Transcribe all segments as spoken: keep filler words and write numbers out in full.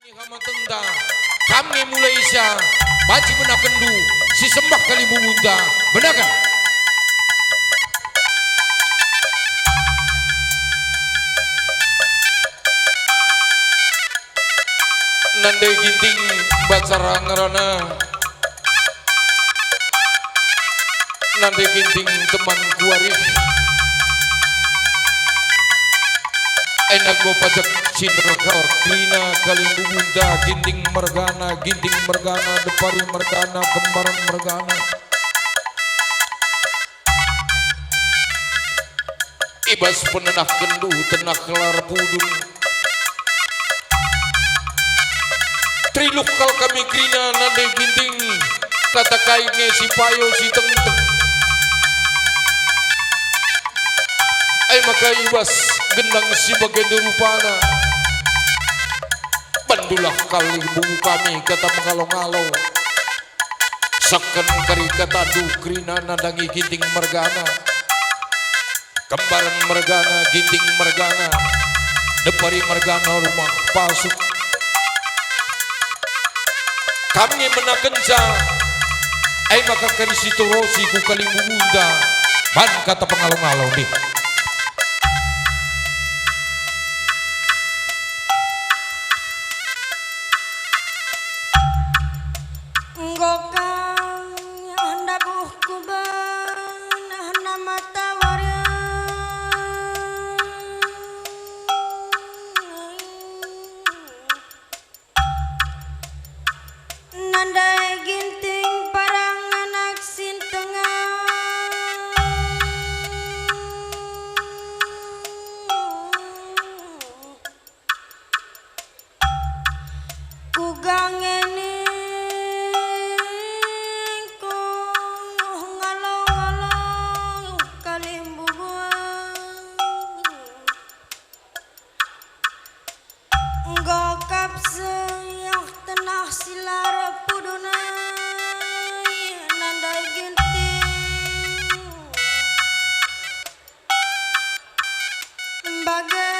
Hamatenta, kam nge mulaisa banci menakenndu si sembah kalimbubunta, benaken. Nande Ginting bacara ngerana. Nande Ginting teman kuari. Enak go pajak cinta kau kerina kalimbubunta Ginting mergana, Ginting mergana, Depari mergana, Kembaran mergana. I bas penenahkenndu tenah kelar pudun. Triluk kal kami kerina nande Ginting, kata kai nge si payo si tengteng. Ai maka i bas gendang si bage nde rupana, bandulah kalimbubung kami kata mengalo-ngalo. Seken kari katandu kerina nandangi Ginting mergana, Kembaran mergana, Ginting mergana, Depari mergana rumah pasuk. Kam nge menakenca, ai maka kari si turosi ku kalimbubunta, ban kata pengalo-ngalo ndih. Enggo ka ndabuh kubenehna matawari. Nandai Ginting parang anak sintengah. Kuga nge ningku ngalo-ngalo kalimbubung. Enggo kap seh tenah si la erpudun ai nandai Ginting. Bage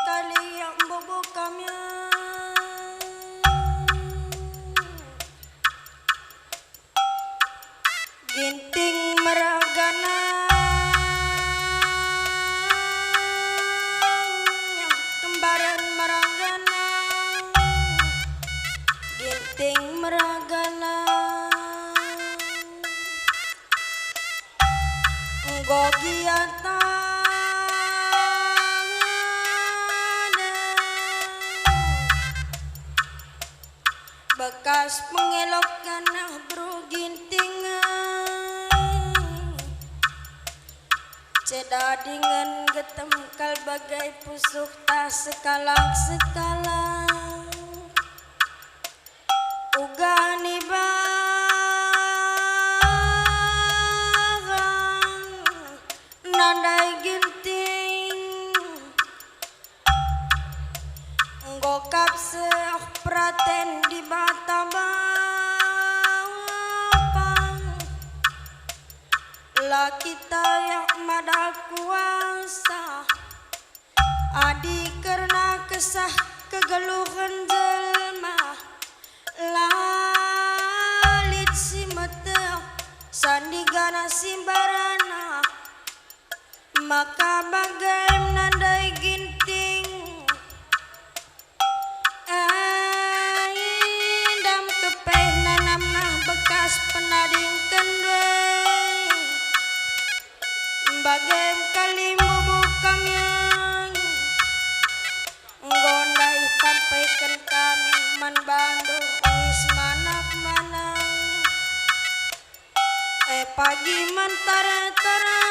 kalimbubung kami. Ginting mergana, Kembaran mergana, Ginting mergana. Enggo gia tah bekas pengelok anak beru Ginting. Ceda dingen getem kal bage pusuk tah sekalak-sekalak. Uga nibahan nandai Ginting. Enggo kap seh peraten Dibata Bapa. La kita mada kuasa. Adi kerna kesah kegeluhen jelma, la lit si meteh sandigana si mbarana, maka bage nandai Ginting. Ai, ndam kepeh nanamna bekas penadingken ndai. Bage kalimbubung kami enggo ndai tampeken kami man bandu uis manak-manak. E pagi man tare-tare,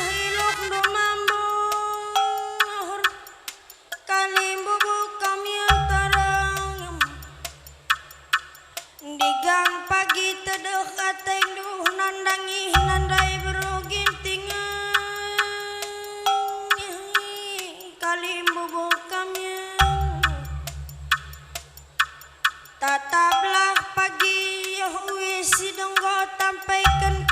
iluhndu mambur, kalimbubung kami antarangem. Ndigang pagi tedeh atendu nandangi nandai beru Ginting, kalimbubung kami. Tataplah pagi uis si denggo tampeken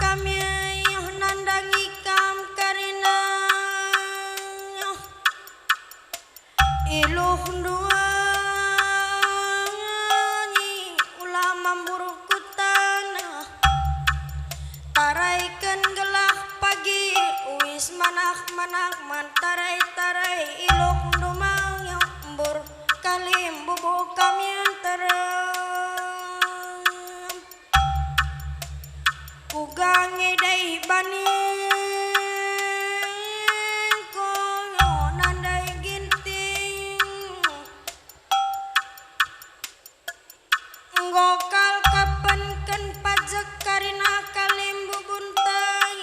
kami nterem. Kuga nge daih bani engko nandai Ginting. Enggo kal kapenken pajek karina kalimbubu ntai.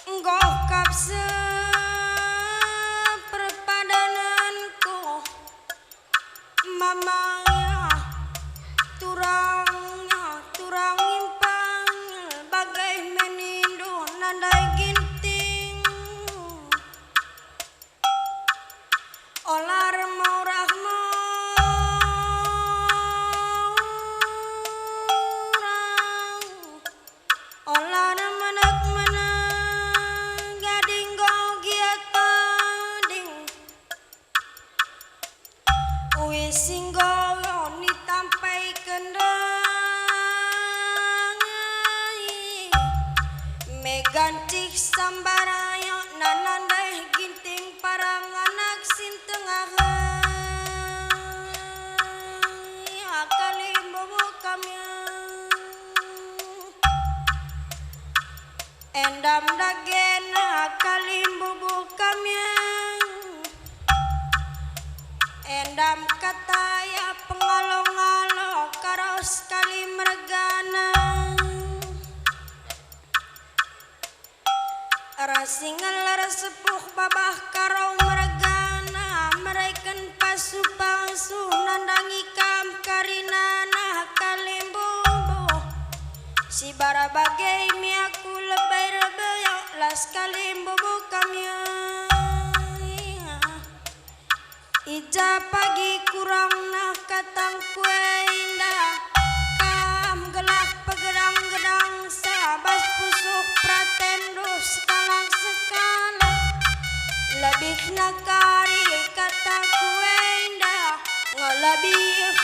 Enggo kap seperpadanenku. Mama ya, turang ya, turang impang, bagai menindu nandai Ginting. Ola remaurah-maurah, ola remenek-menek, gading go giat tading. Uis enggo nitampaiken ndai, megan cih sambar ayo nandai Ginting parang anak si ntengahen. Kalimbubu kami. Endam dagena kalimbubu kami. Endam kataya pengalo-ngalo karo sekali mergana. Ras si ngelar sepuh babah karo mergana, mereken pasu-pasu nandangi kam karinana kalimbubu. Si bara bage mi aku lebai rebeyok las kalimbubu kami. I ja pagi kurangna katangku enda, kam gelah pegedang-gedang sabas pusuh peratendu sekalak-sekalak. Lebihna kari kataku enda, ngelebih